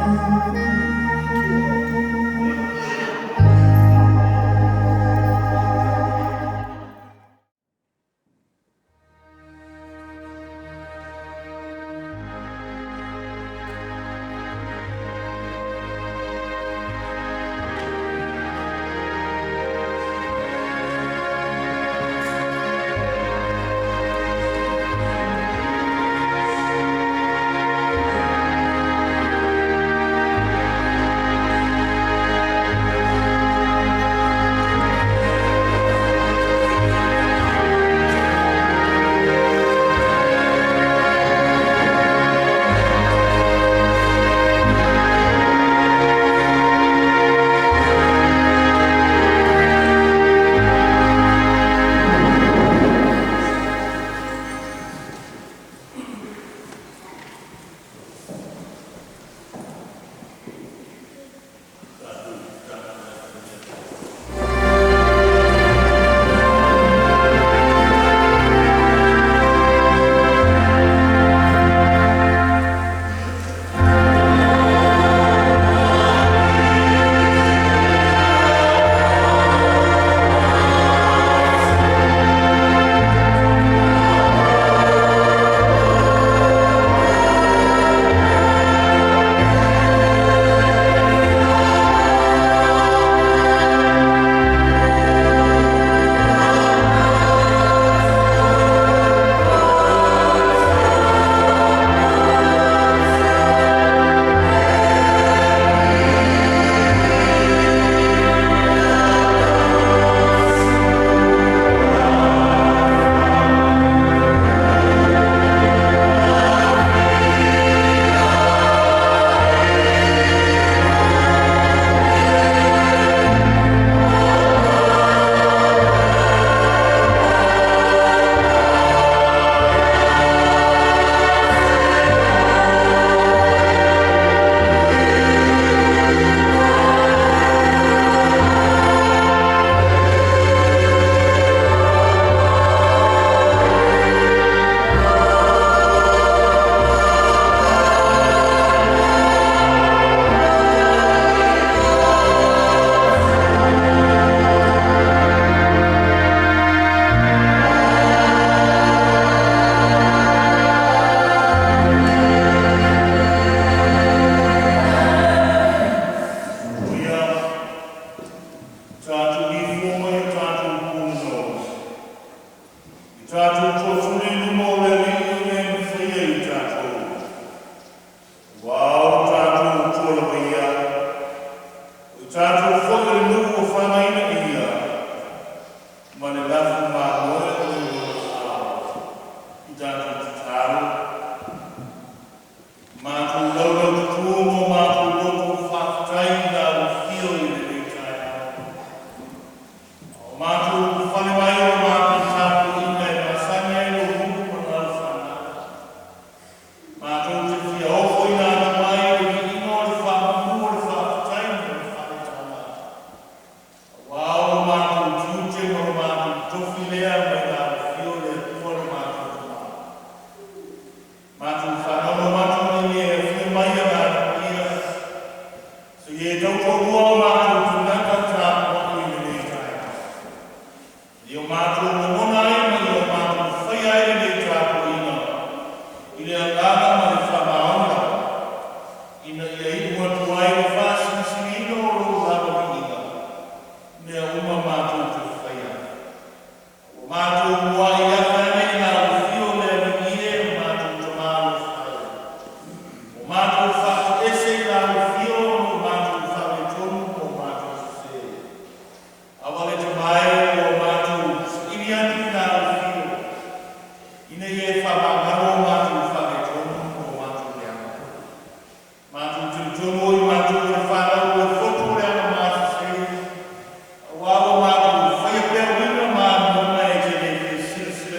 Te le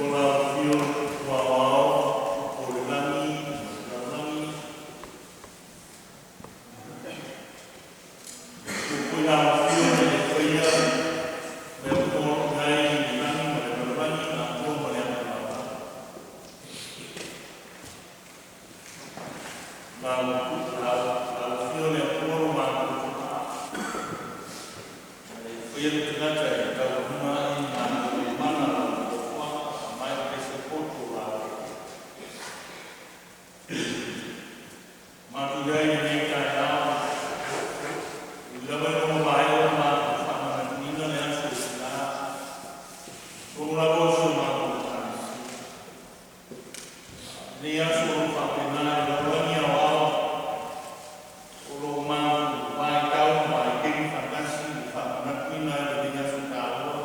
Ua la afio le Tupu Aoao, Tupu o le Lagi ma le Lalolagi, ua foi la afio le faia le Atua i le lagi ma le lalolagi atoa ma le agalava. Lau afio le Atua lo matou Tama, faia le tagata e taualuga ai galuega mana o lau fuafuaga aemaise poto o la matou i ai i lenei taeao. E ui lava ina ua maea ona matou faamanatuina le aso i tina, totonu lava o si o matou Ekalesia. Lenei aso o lo o faapena i le lalolagi aoao o lo o matou vaitau ma vaitaimi faatasi i le faamanatuina ai o lenei aso taua.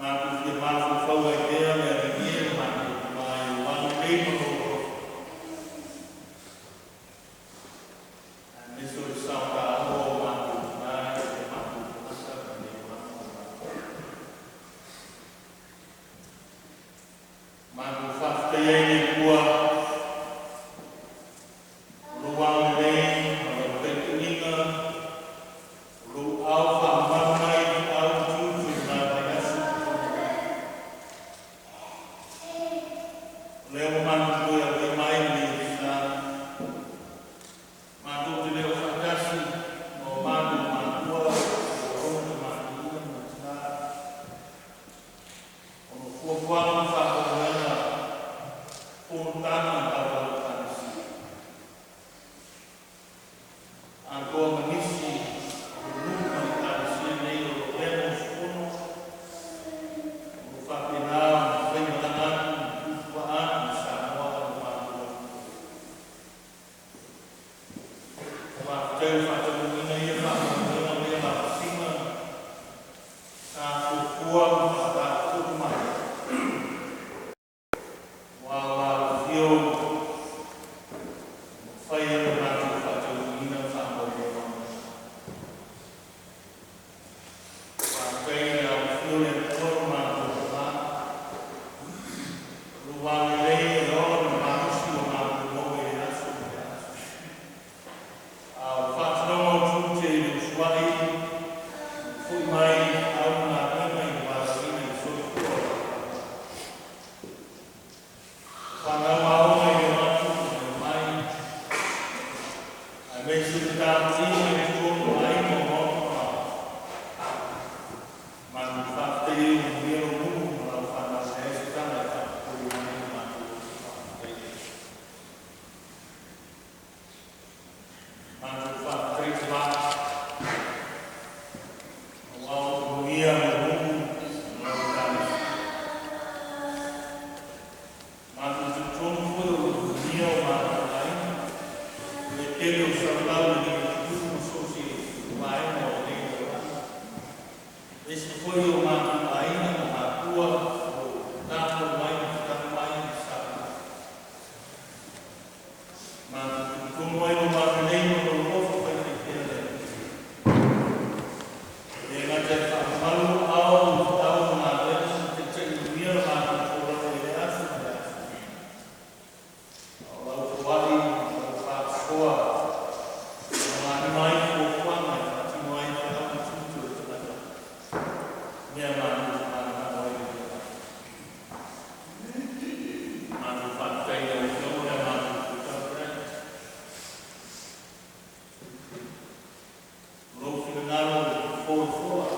Matou fia mafaufau ai pea le Alii e lo matou Tama i Lou agalelei ma lou alofa, aemaise o le sao taua o matou tina i o matou tagata ma le olaga o matou. Matou faafetaia ai le Atua o lou agalelei ma lau taitaiga, o lou aao faamamalu mai i feau ma tiute i lena vaiaso ua tuanai atu. O lea ua matou toe aulia mai lenei aso Sa, matou te le o faatasi ma o matou matua o ologa tamatiliuga ma tina, ona o fuafuaga ma faamoemoega fonotaga tau Ekalesia, atoa ma nisi o nuu ma Ekalesia nei o lo o lemo usufono, o lo o faapena ona faimalaga atu ma tuputupuaa atu i Samoa i lo matou atunuu. Faafetai ua faataunuuina ia faamoemoega ma ia lavasiga sa fuafua ma faataotooto mai, aua o lau afio ua mafai ai ona matou faataunuuina faamoemoega. Faafetai i lau afio le Atua lo matou Tama, o lou agalelei o le ola ma le malosi ua matou maua i lea aso ma lea aso. A o le faatinoga o tiute i le usuai ma le fo'i mai i feau ma galuega i le valaauina i le soifua o lau fanau. O fanau aoga i le o atu ma le omai, aemaise o le tapuaiga i totonu o aiga o maota ma aoga, matou te faafetai ai ua manuia lou nuu ma lau fanau e leai se tala e faapopolina ai lo matou loto faafetai. Matou faafetai Tama, aua ua manuia lou nuu ma lau Ekalesia. Matou te talitonu foi o lo o manuia o matou aiga, i le tele o salelau i lenei atunuu ma so o se vaega o lenei lalolagi. Aemaise foi o matou aiga ma matua o lo o tapuai mai ma tatalo mai i Samoa. Matou te talitonu ai i lou agalelei ma lou alofa faifaipea le Atua. E le gata e faamamalu aao i feau ma galuega ma taitai manuia la matou folauga i lea aso ma lea aso. A o lau foai ma lau faasoa e faaaogaina ai fuafuaga e faatino ai feau ma tiute o le tagata, mea matou te mananao ai i lenei aso. Matou faafetai i lau Afioga le matou Taitai, o lou finagalo folafola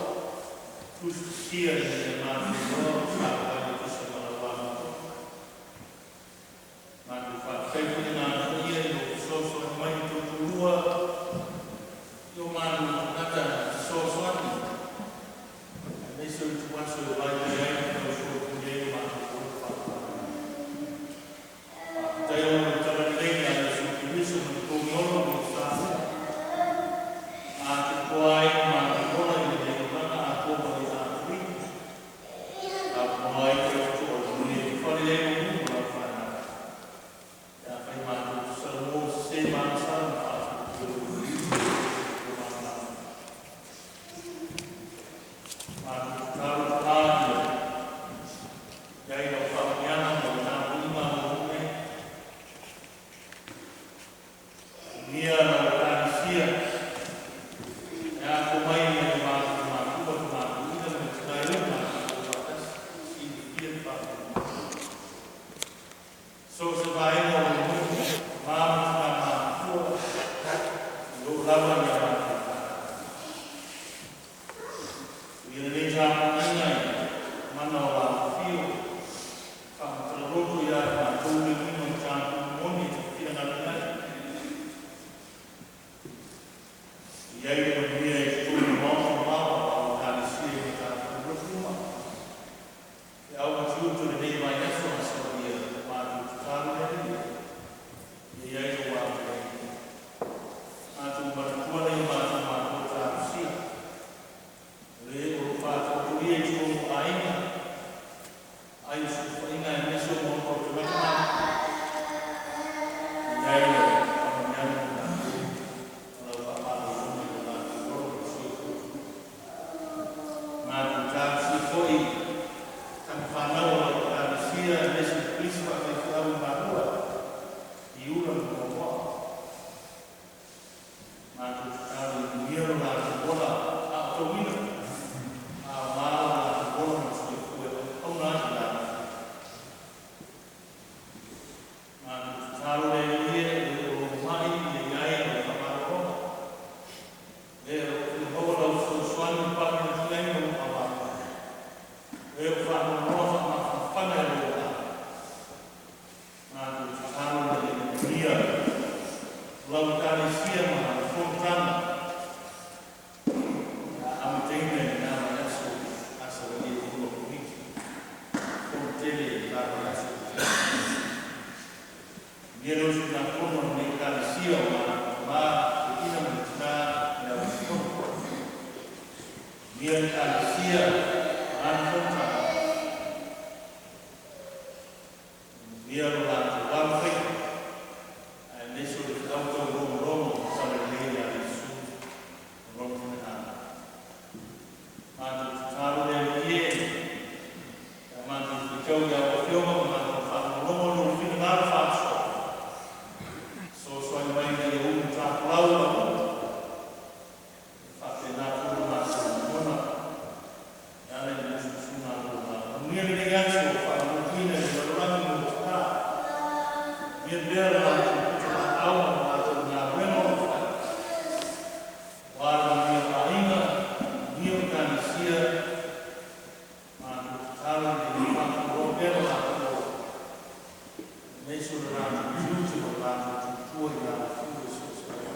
tusitusia ina ia matou iloa lou sa i le tusa ma lau amiotonu. Matou faafetai foi le Paia i lou fesoasoani mai i tautoalua i o matou tagata fesoasoani, aemaise o ituaso e vaivai ai ma tausoalaupulega ai lo matou ola faaleola. Faafetai ona o le talalelei ia Iesu Keriso ma le togi ola o le sa atoatoa ai lo matou ola i lenei olaga atoa ma le atoina. Apoa ai faitotoa i le fale ai o nuu ma lau fanau. Pe afai matou te salamo sese ma agasala ma faafuafua o malamalama. Matou tatalo I ai le manuia i totonu o maota mamao a o Ekalesia i matatalulofa uma. Feau ma tiute o lenei vaiaso Aso Valia, matou tatalo le Alii e ia i ai lou agalelei. Matou manatua nai o matou matua talosia, o le o lo o faataotolia i totonu o aiga, ai o sulufaiga aemaise o maota o tagata matutua. Ia i ai lau faamanuiaga mo latou ma lau faamalologa i lo latou ola ma le soifua. Matou talosia foi tama fanau a lau Ekalesia aemaise o Kolisi faafaifeau i Malua i Ula ma Moamoa. Matou tatalo ia manuia lo latou ola aotauina, aoga lo latou ola ma le soifua e auauna ai i le alofaiva. Matou tatalo le Alii e, o e o lo o ma'i ia i ai lau faamalologa, le o lo o fia maua lau fesoasoani ma palagi atu i ai ma lou aoaoga, e o faanoanoa faamafanafana e lou agaga. Matou tatalo ina ia manuia lau Ekalesia ma ana fonotaga o le a amataina i lena vaiaso Aso Valia i luma o Komiti fono tele i le la vaiaso. Manuia le usugafono a lenei Ekalesia o tama, toeaiina ma le tina ma le auusufono. Manuia le Ekalesia ma ana fonotaga. Manuia lo latou alofaiva aemaise o le feau taulogologo talalelei ia Iesu ma lona finagalo. Matou tatalo le Alii e, pe a matou faitau i lau Afioga ma matou faalogologo i lou finagalo faasoa, fesoasoani mai ina ia ulutapulau lau upu, e faapena foi lo matou lagona e ala i le musumusuga a lou Agaga. Manuia lenei aso faamanuiaina e le lalolagi mo tina. Manuia pea le latou pitolaau ma le latou galuega o lo o fai aua le manuia o aiga, manuia o Ekalesia. Matou tatalo ina ia faataualoa pea lo latou ola aemaise o le latou tiute ma le latou tautua i le alofaiva i so o se taimi.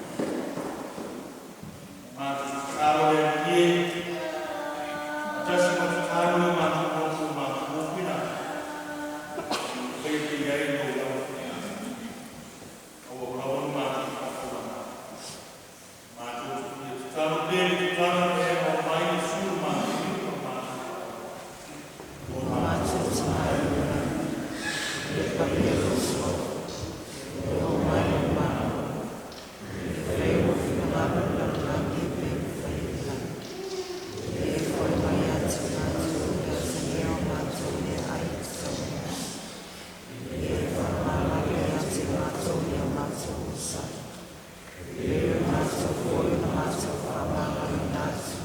Matou tatalo le Alii e, faatasi ma tatalo i o matou nofo matou mofuina faia pea i ai lou lava finagalo, aua ua lava lo matou faatulaga. Matou te fia tatalo pea i le tatalo na e aoao mai Iesu lo matou Alii ma lo matou Atua. O matou Tina i le lagi, e paia lou suafa, e oo mai lou Malo, e faia lou finagalo i le lalolagi e pei ona faia i le lagi. E foai mai ia te matou le aso o matou meaai e tatauina. E faamagalo ia te matou i a matou osai. E pei o matou foi ona matou faamagaloina atu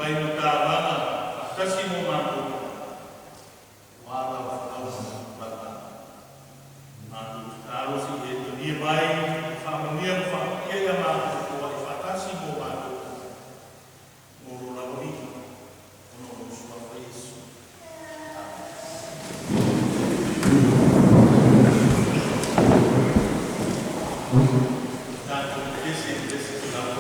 Fai ma tāvaga faatasi mo matou, ua lau faatausi lata. Matou tatalo seia e talia mai, faamanuia ma faapaia ia matou foai faatasi mo matou mo lo lava alii ona o lou suafa Iesu. Amene. Tatou pepesi i le 181.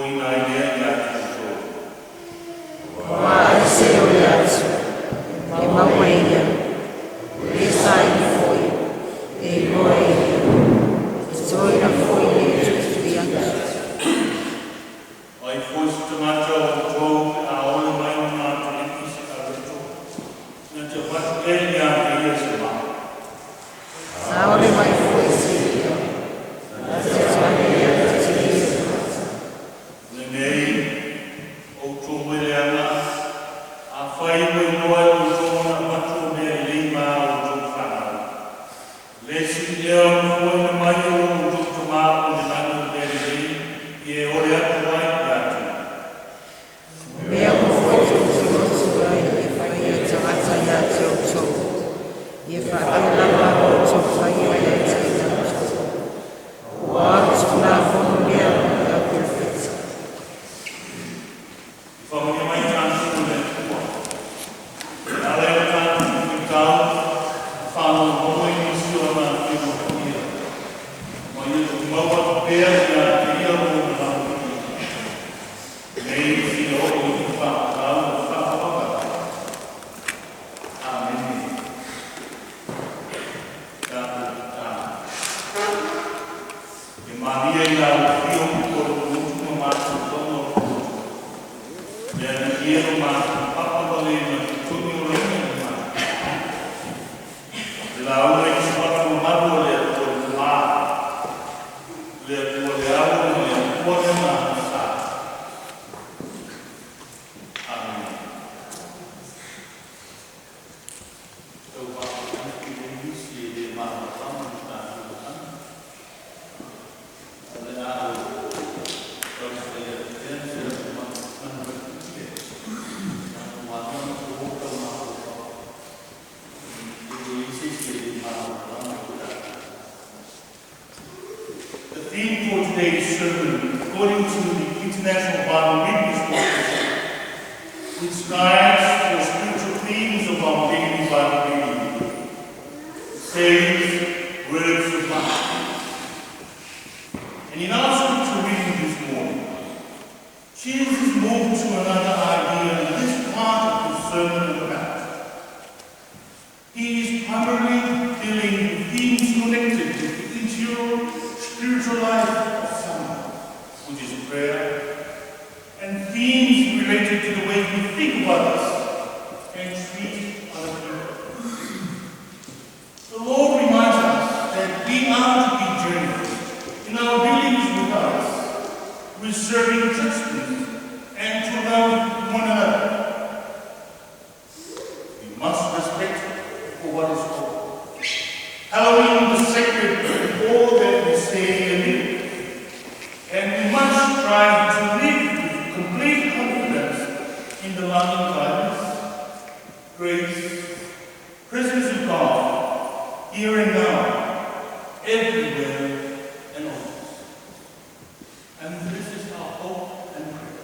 Iloaina ai lea ia te outou. Ua aise o le aso, e maua e ia, o le saili foi, e iloa e ia, e toina foi le tuitui atu. O ai foi se tagata o outou pe a ole mai lona atalii se areto, na te avatu ea ia te ia se mao? Sa ole mai foi se ia, na te atu ia te ia se mata. Lenei, outou e leaga, afai ua iloa e outou ona avatu o mea lelei ma a outou fanau. Le sili ea ona fuaina mai e lo outou Tamā o i le lagi o mea lelei i e ole atu ai ia te ia. Mea uma foi tou te loto ai e faia e tagata ia te outou. Ia faapea lava ona outou faia ia te i latou. Ua o le tulafono lea ma le auperofeta. I faamanuia mai tatou e le Atua. E ala i le tatou faitau ma faalogologo i nisi o ana Afioga Paia. Ma ia tumau atu pea ia te ia lona lalofia. Nei seia oo i le faatau o faafalafala. Amene. Tatou tatalo. E malia i lau afio o le lotu ma matou taua o le lotu. Le alii e lo matou papa vale na totonu o leina le matou. Le lauga i suafa mamalu o le Atua le Tamā, le Atua le Alo ma le Atua le Agaga Sa. Amene. Tau faaputu i nisi e le malamalama le tatou lagana. O le a ou taumafai atu pea se manatu e. Tatou amana o tau mafaufau. E le se isi e le malamalama le tatou. The theme for today's sermon, according to the International Bible Reading Association, which guides for spiritual themes of our daily Bible reading, says words of life. And in our scripture reading this morning, Jesus moved to another idea in this part of the Sermon on the Mount. He is primarily dealing with themes connected with the interior spiritual life of someone, which is prayer, and themes related to the way we think of others and treat other people. The Lord reminds us that we are to be generous in our dealings with others, reserving judgment, and to love one another. We must respect for what is holy, hallowing the sacred in all that we say and do. And we must strive to live with complete confidence in the loving guidance, grace, presence of God, here and now, everywhere and always. And this is our hope and prayer.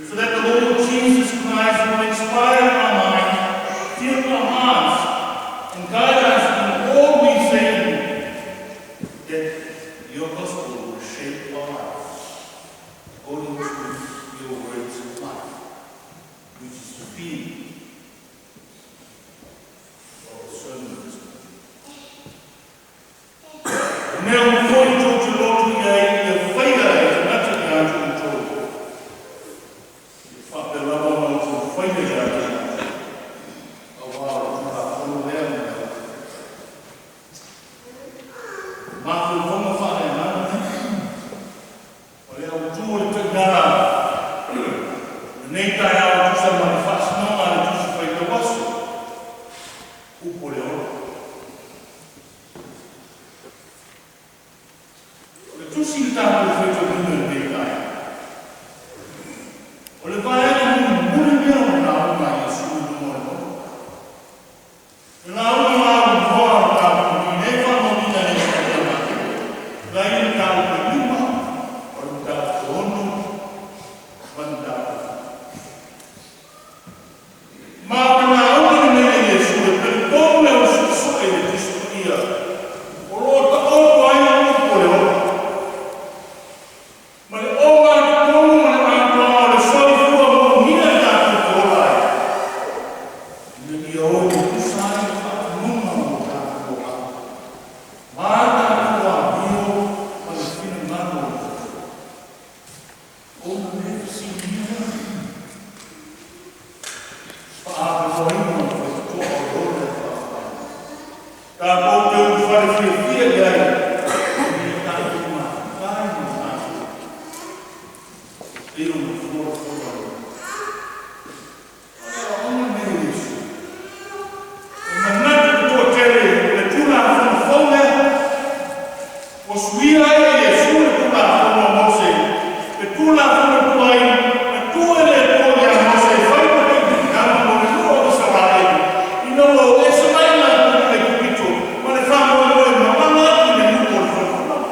So that the Lord Jesus Christ will inspire our minds, fill our hearts, and guide us in all we say and do, that your gospel will shape our lives according to your words of life, which is the theme of the sermon this morning. O mea uma foi tou te loto i ai ia faia e tagata ia te outou. Ia faapea lava ona outou faia ia te latou. Pei ona folafolaina. A o le aoaoga lenei o Iesu, e manatu le toatele o le Tulafono fou lea, ua suia ai e Iesu le Tulafono a Mose, le Tulafono tuai na tuu e le Atua ia Mose e fai ma taitaiga mo le nuu o Isaraelu ina ua o ese mai latou i le Aikupito ma le faamoemoe e malaga atu i le nuu o le folafolaga.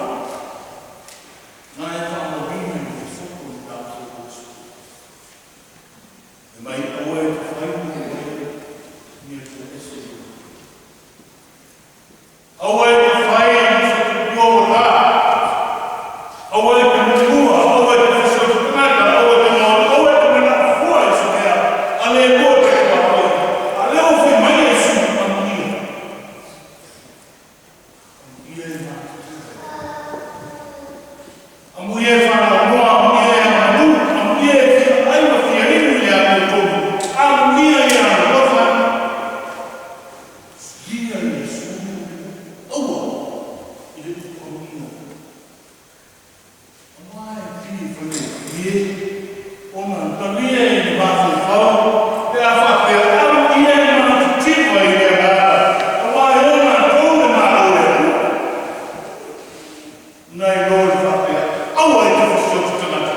Na e faamauina i le fofo o le tatou Iesu. E mai aua e te fai mo oe ni Atua ese i oe. Aua e te fai se tupua ua ta. Aua e te muamua, aua e te feso'i tagata, aua e te maoli, aua e te manao fua i se mea a le Atua te tuaoi. A o lea ua fai mai Iesu, amuia. Amuia e matutua. Amuia e faanoanoa, amuia e agamanu, amuia e fia ai ma fia inu i le amiotonu, amuia ia alofa. Suia Iesu aua i le upu amuia. Aua e pili e faigofie ona talia i le mafaufau pe a faapea amuia e matitiva i le agaga, aua e o latou le Malo o le Atua. Nai lo le faapea, aua e te fasioti tagata,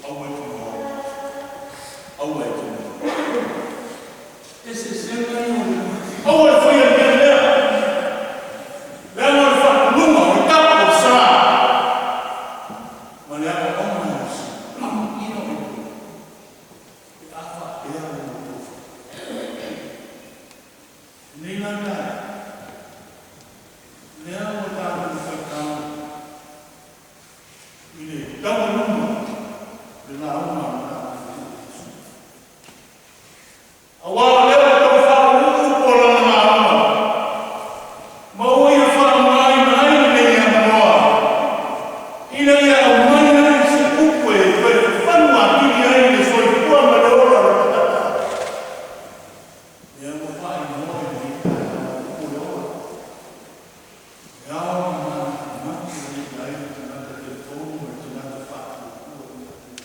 aua e te maoli, aua e te mumu. Eseesega ia o le aua le faia le mea lea, leaga o le faatonuga, o le tapu o le sa, ma le aoaoga o Iesu, amuia outou, pe a faapea la outou fai. Lenei la taeao, lea ua tatou faitau i le taualuga o le lauga a le tatou Iesu. Aua o lea ua tau faauluulu upu o lana lauga, ma ua ia faaaogaina ai lenei avanoa, ina ia aumai ai se upu e toe fafanu atili ai le soifua ma le ola o le tagata. Lea ua faaigoa i lenei taeao o upu o le ola. E ao ona manatunatu i ai le tagata talitonu ma le tagata faatuatua i le Atua.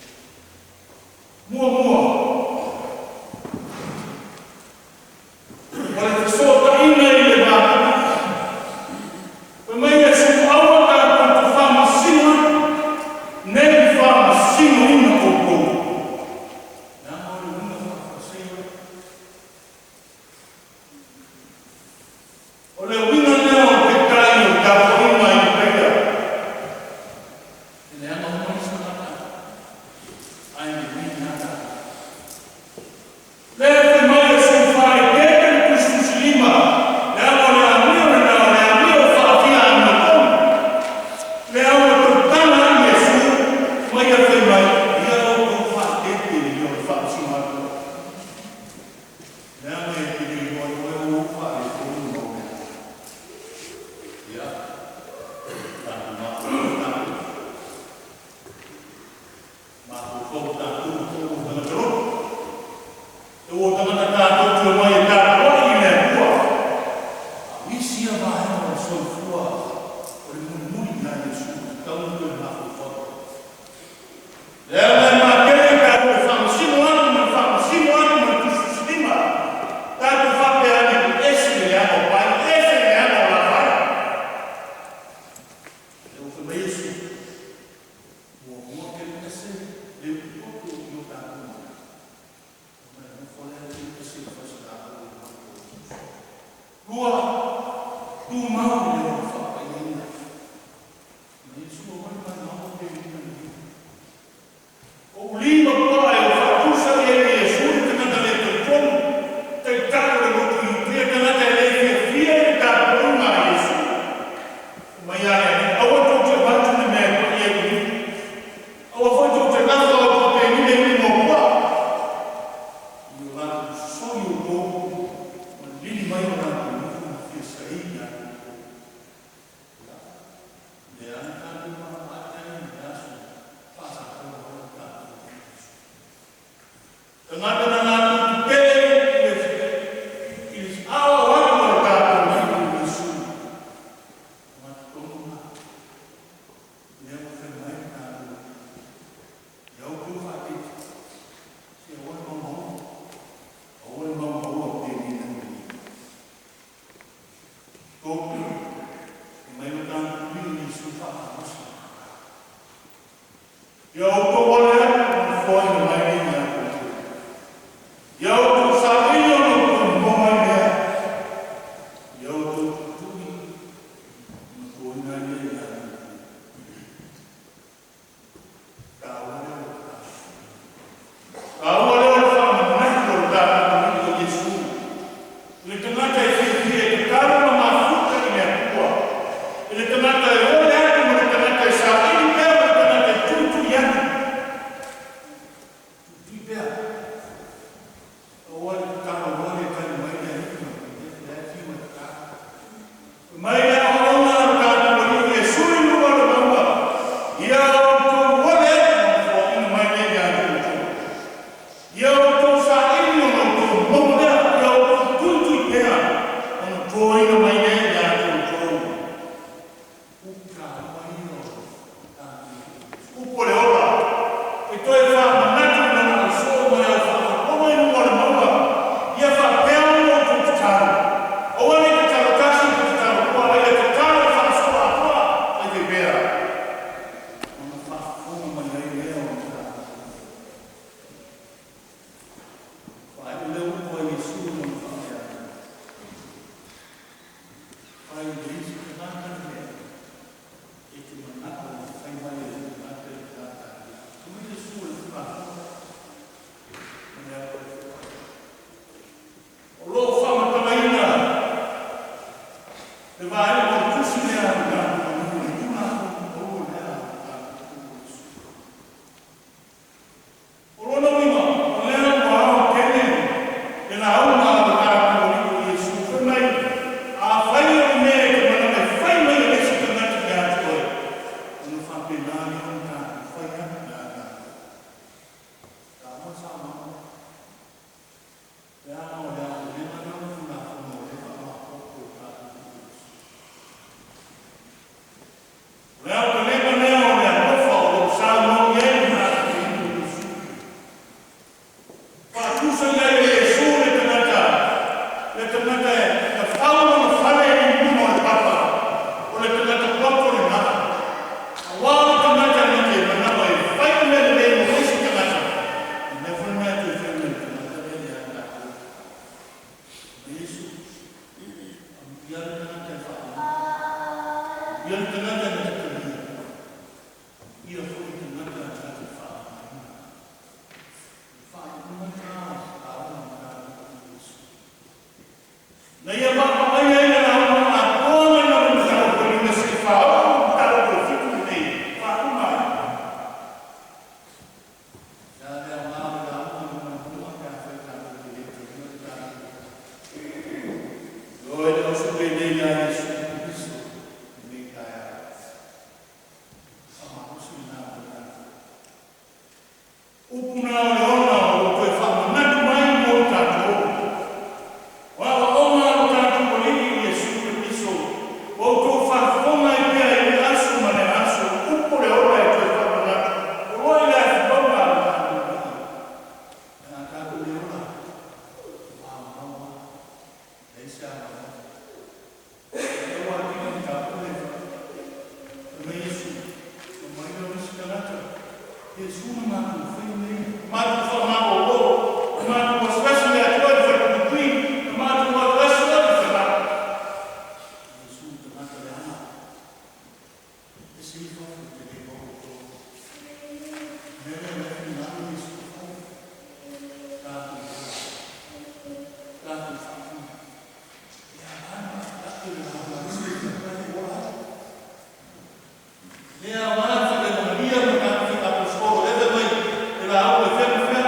Muamua, o le fesootaiga i le va. Fai mai Iesu, aua tatou te faamasino atu, nei faamasinoina outou. Leaga o le uiga faafariseo. O le uiga lea o le taitai o le tapuaiga i Itaia. E leaga uma isi tagata, ae lelei lava tatou. Lea fai mai Iesu faaeteete le tusitusilima, leaga o le amio lena, o le amio faafia amiotonu. Lea ua tautala ai Iesu ma ia fai mai, ia outou faaeteete i le mea o le faamasino atu. Leaga e te le iloa ai oe o ou faaletonu ma ou leaga. Ia, tatou mafaufau tatou. Mafaufau tatou o tagata loto. E ua tagata tatou te omai e tapuai i le Atua. A o isi ia vaega o le soifua o le mulimuli ia Iesu, tatau ona toe mafaufau. Leaga e matele tatou e faamasino atu ma le faamasino atu ma le tusitusilima. Tatou faapea ane, ese le leaga o Paio, ese le leaga o Lafai. Lea ua fai mai Iesu, muamua kelu ese le ututoto i o tatou mata, ona e nofo lea kelu ese i fasilaau o le Malo o Iesu. Lua, tumau i le ola faapaiaina. Ma Iesu aua le maumau pe lima le lima. O ulima pae o faatusa i ai e Iesu le tagata le talitonu, taitai o le lotu Iutea, tagata e le fiafia i le tapuaiga a Iesu. Fai mai a le Alii, aua tou te avatu le mea e paia i le niu. Aua foi tou te gafa o tou penina i luma o pua. I o latou sosoi outou ma lili mai o latou niu ma fia saei ia te outou. Ia, lea na tatou maavae ai i le aso faasapolo ai le tatou Iesu. Tagata na latou tetee i le aoao atu o le tatou Alii o Iesu. Tagata tonu na. Lea ua fai mai le tatou Ia outou ole atu ona foaina mai lea ia te outou. Ia outou saili ona outou maua ai lea. Ia outou tuitui ona toina ai lea ia te outou. Taua lea o le tatalo. Taua lea o le faamanatu o le tatou Alii o Iesu. I le tagata e fiafia e tatalo ma mafuta i le Atua. I le tagata e ole atu ma le tagata e saili pea ma le tagata e tuitui atu. Tuitui pea. Aua le tatalo loa le tali mai le Alii ma le fiu e tatalo. Mai le aoaoga a le tatou Alii o Iesu i luga o le mauga. Ia outou ole atu ona foaina mai lea ia te outou. Ia outou saili ona outou maua lea. Ia outou tuitui pea ona toina mai lea ia te outou. Upu taua ia o le tatou Upu o le ola. E toe faamanatu i lona ausoo ma le aufaafapoga i luga o le mauga. Ia faapea ona outou tatalo. Aua ne i tatalo tasi po tatalo lua, a ia tatalo e faasoa atoa fai pea. Ona faafofoga mai ai lea o le tatou. Faaiu lea upu a Iesu i lona faameaaloga. Afai e leai se tagata le mea e te manao e fai mai e le tagata i le tagata, fai mai Iesu o le Tulafono ma le alo o le O lo o faamatalaina le vaega o le tusi lea a le tatou Alii o le Tulafono maua lea a le tatou Iesu. O lona uiga, o lea ua ao tele le lauga a le tatou Alii o Iesu. Fai mai, afai o le mea e te manao e fai mai e le isi tagata ia te oe, ona faapena lea ona tatou fai atu ia tatou. Taua saunoaga. Leaga o le aotelega lea o le Tulafono o lea e faamaopoopo e le tatou Alii o Iesu. O le aotelega lea o le alofa o lo o saunoa i ai le tatou Alii o Iesu. Faatusa i ai e Iesu le tagata e tafau lona fale i luma o le papa, o le tagata poto lena. Aua o le tagata na te manao e fai le mea lelei mo isi tagata, le mea foi lena e toe fai mai le tagata lea ia tatou. Ma Iesu, amuia le tagata e faaaloalo. Amuia le tagata na te talia. Amuia foi le tagata na te faaaogaina. Le faaiuga lena o le lauga a le tatou Alii o Iesu. Na ia papaai ai le lauga atoa mai lava i mataupu e 5 seia faaoo i mataupu e 7 lenei faauma ai. Le a le aoga o le lauga i luma luma pe afai tatou te le talia le tatou. Ioe le oso pēlei ia Iesu Keriso lenei taeao. Faamalosi lena mo i tatou. Upu na o le ola o lo o toe faamanatu mai mo i tatou. O aoaoga a lo tatou Alii o Iesu Keriso, ua outou faafofoga ai pea i le aso ma le aso, upu o le ola e toe faamanatu, o loa i le afifauga a lo tatou Alii. Pe a tatou le ola, ua maumau lava, leai se avanoa. E ua atili le tatou le fai mai Iesu, mai lea o isi tagata, Iesu na matou fai nei, matou faamalo, na matou asiasi le Atua i le falepuipui, na matou atu asi oe i le falemai. Iesu tagata leaga, e se i fafo te le maua o tō. Mea lea lea finagalo Iesu e fai. Tatou ola, tatou faatino. Ia ana ake le lauga a isi tagata e ola ai. Lea aoga le faaleogalia ma tatou fai aposetolo e mai e lauga e fea ma fea.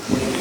Mai